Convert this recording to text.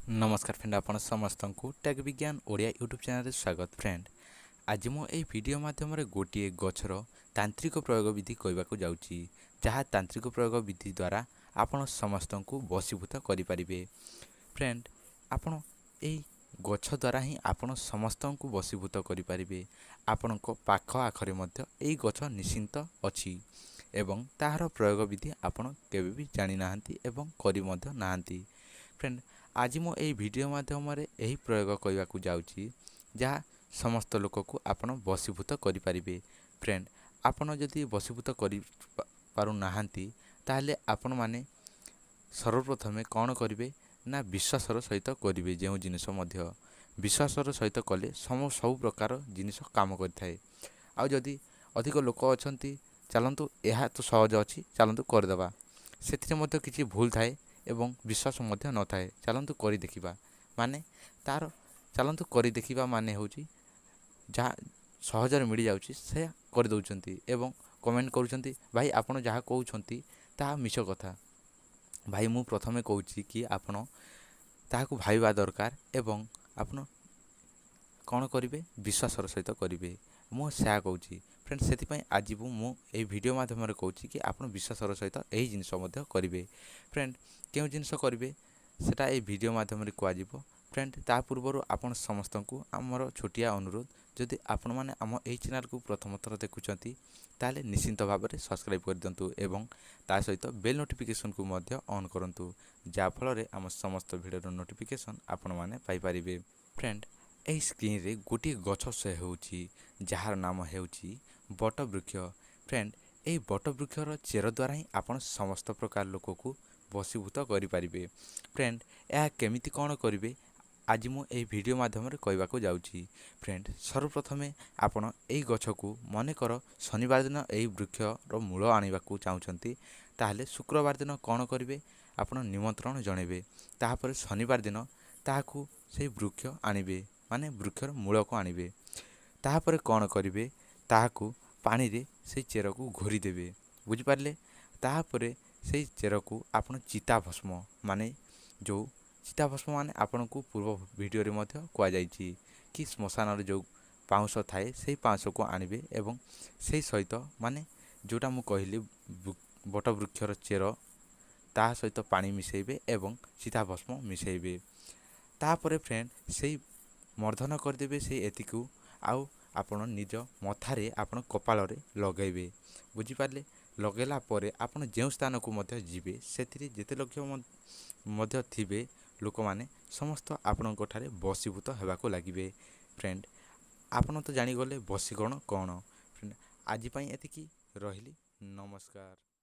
ନମସ୍କାର ଫ୍ରେଣ୍ଡ, ଆପଣ ସମସ୍ତଙ୍କୁ ଟେକ୍ ବିଜ୍ଞାନ ଓଡ଼ିଆ ୟୁଟ୍ୟୁବ୍ ଚ୍ୟାନେଲରେ ସ୍ୱାଗତ। ଫ୍ରେଣ୍ଡ, ଆଜି ମୁଁ ଏହି ଭିଡ଼ିଓ ମାଧ୍ୟମରେ ଗୋଟିଏ ଗଛର ତାନ୍ତ୍ରିକ ପ୍ରୟୋଗ ବିଧି କହିବାକୁ ଯାଉଛି, ଯାହା ତାନ୍ତ୍ରିକ ପ୍ରୟୋଗ ବିଧି ଦ୍ୱାରା ଆପଣ ସମସ୍ତଙ୍କୁ ବଶୀଭୂତ କରିପାରିବେ। ଫ୍ରେଣ୍ଡ, ଆପଣ ଏହି ଗଛ ଦ୍ୱାରା ହିଁ ଆପଣ ସମସ୍ତଙ୍କୁ ବଶୀଭୂତ କରିପାରିବେ। ଆପଣଙ୍କ ପାଖ ଆଖରେ ମଧ୍ୟ ଏହି ଗଛ ନିଶ୍ଚିନ୍ତ ଅଛି ଏବଂ ତାହାର ପ୍ରୟୋଗ ବିଧି ଆପଣ କେବେ ବି ଜାଣିନାହାନ୍ତି ଏବଂ କରି ମଧ୍ୟ ନାହାନ୍ତି। ଫ୍ରେଣ୍ଡ, ଆଜି ମୁଁ ଏହି ଭିଡ଼ିଓ ମାଧ୍ୟମରେ ଏହି ପ୍ରୟୋଗ କହିବାକୁ ଯାଉଛି, ଯାହା ସମସ୍ତ ଲୋକକୁ ଆପଣ ବଶୀଭୂତ କରିପାରିବେ। ଫ୍ରେଣ୍ଡ, ଆପଣ ଯଦି ବଶୀଭୂତ କରିପାରୁନାହାନ୍ତି, ତାହେଲେ ଆପଣମାନେ ସର୍ବପ୍ରଥମେ କ'ଣ କରିବେ ନା ବିଶ୍ୱାସର ସହିତ କରିବେ। ଯେଉଁ ଜିନିଷ ମଧ୍ୟ ବିଶ୍ୱାସର ସହିତ କଲେ ସବୁ ପ୍ରକାର ଜିନିଷ କାମ କରିଥାଏ। ଆଉ ଯଦି ଅଧିକ ଲୋକ ଅଛନ୍ତି, ଚାଲନ୍ତୁ ଏହା ତ ସହଜ ଅଛି, ଚାଲନ୍ତୁ କରିଦେବା, ସେଥିରେ ମଧ୍ୟ କିଛି ଭୁଲ ଥାଏ ଏବଂ ବିଶ୍ୱାସ ମଧ୍ୟ ନଥାଏ। ଚାଲନ୍ତୁ କରି ଦେଖିବା ମାନେ ତା'ର ଚାଲନ୍ତୁ କରି ଦେଖିବା ମାନେ ହେଉଛି ଯାହା ସହଜରେ ମିଳିଯାଉଛି ସେ କରିଦେଉଛନ୍ତି ଏବଂ କମେଣ୍ଟ କରୁଛନ୍ତି, ଭାଇ ଆପଣ ଯାହା କହୁଛନ୍ତି ତାହା ମିଛ କଥା। ଭାଇ, ମୁଁ ପ୍ରଥମେ କହୁଛି କି ଆପଣ ତାହାକୁ ଭାବିବା ଦରକାର ଏବଂ ଆପଣ କ'ଣ କରିବେ ବିଶ୍ୱାସର ସହିତ କରିବେ, ମୁଁ ସେୟା କହୁଛି ଫ୍ରେଣ୍ଡ। ସେଥିପାଇଁ ଆଜି ମୁଁ ଏହି ଭିଡ଼ିଓ ମାଧ୍ୟମରେ କହୁଛି କି ଆପଣ ବିଶ୍ୱାସର ସହିତ ଏହି ଜିନିଷ ମଧ୍ୟ କରିବେ। ଫ୍ରେଣ୍ଡ, କେଉଁ ଜିନିଷ କରିବେ ସେଟା ଏହି ଭିଡ଼ିଓ ମାଧ୍ୟମରେ କୁହାଯିବ। ଫ୍ରେଣ୍ଡ, ତା ପୂର୍ବରୁ ଆପଣ ସମସ୍ତଙ୍କୁ ଆମର ଛୋଟିଆ ଅନୁରୋଧ, ଯଦି ଆପଣମାନେ ଆମ ଏହି ଚ୍ୟାନେଲକୁ ପ୍ରଥମ ଥର ଦେଖୁଛନ୍ତି, ତାହେଲେ ନିଶ୍ଚିନ୍ତ ଭାବରେ ସବସ୍କ୍ରାଇବ୍ କରିଦିଅନ୍ତୁ ଏବଂ ତା ସହିତ ବେଲ୍ ନୋଟିଫିକେସନ୍କୁ ମଧ୍ୟ ଅନ୍ କରନ୍ତୁ, ଯାହାଫଳରେ ଆମ ସମସ୍ତ ଭିଡ଼ିଓର ନୋଟିଫିକେସନ୍ ଆପଣମାନେ ପାଇପାରିବେ। ଫ୍ରେଣ୍ଡ, ଏହି ସ୍କ୍ରିନ୍ରେ ଗୋଟିଏ ଗଛ ସେ ହେଉଛି, ଯାହାର ନାମ ହେଉଛି ବଟବୃକ୍ଷ। ଫ୍ରେଣ୍ଡ, ଏହି ବଟବୃକ୍ଷର ଚେର ଦ୍ୱାରା ହିଁ ଆପଣ ସମସ୍ତ ପ୍ରକାର ଲୋକକୁ ବଶୀଭୂତ କରିପାରିବେ। ଫ୍ରେଣ୍ଡ, ଏହା କେମିତି କ'ଣ କରିବେ ଆଜି ମୁଁ ଏହି ଭିଡ଼ିଓ ମାଧ୍ୟମରେ କହିବାକୁ ଯାଉଛି। ଫ୍ରେଣ୍ଡ, ସର୍ବପ୍ରଥମେ ଆପଣ ଏହି ଗଛକୁ ମନେକର ଶନିବାର ଦିନ ଏହି ବୃକ୍ଷର ମୂଳ ଆଣିବାକୁ ଚାହୁଁଛନ୍ତି, ତାହେଲେ ଶୁକ୍ରବାର ଦିନ କ'ଣ କରିବେ? ଆପଣ ନିମନ୍ତ୍ରଣ ଜଣାଇବେ। ତାହାପରେ ଶନିବାର ଦିନ ତାହାକୁ ସେଇ ବୃକ୍ଷ ଆଣିବେ, ମାନେ ବୃକ୍ଷର ମୂଳକୁ ଆଣିବେ। ତାହାପରେ କ'ଣ କରିବେ? ତାହାକୁ ପାଣିରେ ସେଇ ଚେରକୁ ଘୋରି ଦେବେ, ବୁଝିପାରିଲେ? ତାହାପରେ ସେଇ ଚେରକୁ ଆପଣ ଚିତା ଭସ୍ମ, ମାନେ ଯେଉଁ ଚିତାଭସ୍ମ ମାନେ ଆପଣଙ୍କୁ ପୂର୍ବ ଭିଡ଼ିଓରେ ମଧ୍ୟ କୁହାଯାଇଛି କି ଶ୍ମଶାନରେ ଯେଉଁ ପାଉଁଶ ଥାଏ ସେଇ ପାଉଁଶକୁ ଆଣିବେ ଏବଂ ସେଇ ସହିତ ମାନେ ଯେଉଁଟା ମୁଁ କହିଲି ବଟବୃକ୍ଷର ଚେର, ତାହା ସହିତ ପାଣି ମିଶାଇବେ ଏବଂ ଚିତାଭସ୍ମ ମିଶାଇବେ। ତାପରେ ଫ୍ରେଣ୍ଡ, ସେଇ ମର୍ଦ୍ଦନ କରିଦେବେ ସେଇ ଏତିକୁ, ଆଉ ଆପଣ ନିଜ ମଥାରେ ଆପଣ କପାଳରେ ଲଗାଇବେ, ବୁଝିପାରିଲେ? ଲଗାଇଲା ପରେ ଆପଣ ଯେଉଁ ସ୍ଥାନକୁ ମଧ୍ୟ ଯିବେ, ସେଥିରେ ଯେତେ ଲକ୍ଷ ମଧ୍ୟ ଥିବେ ଲୋକମାନେ ସମସ୍ତ ଆପଣଙ୍କ ଠାରେ ବଶୀଭୂତ ହେବାକୁ ଲାଗିବେ। ଫ୍ରେଣ୍ଡ, ଆପଣ ତ ଜାଣିଗଲେ ବଶୀକରଣ କ'ଣ। ଫ୍ରେଣ୍ଡ, ଆଜି ପାଇଁ ଏତିକି ରହିଲି, ନମସ୍କାର।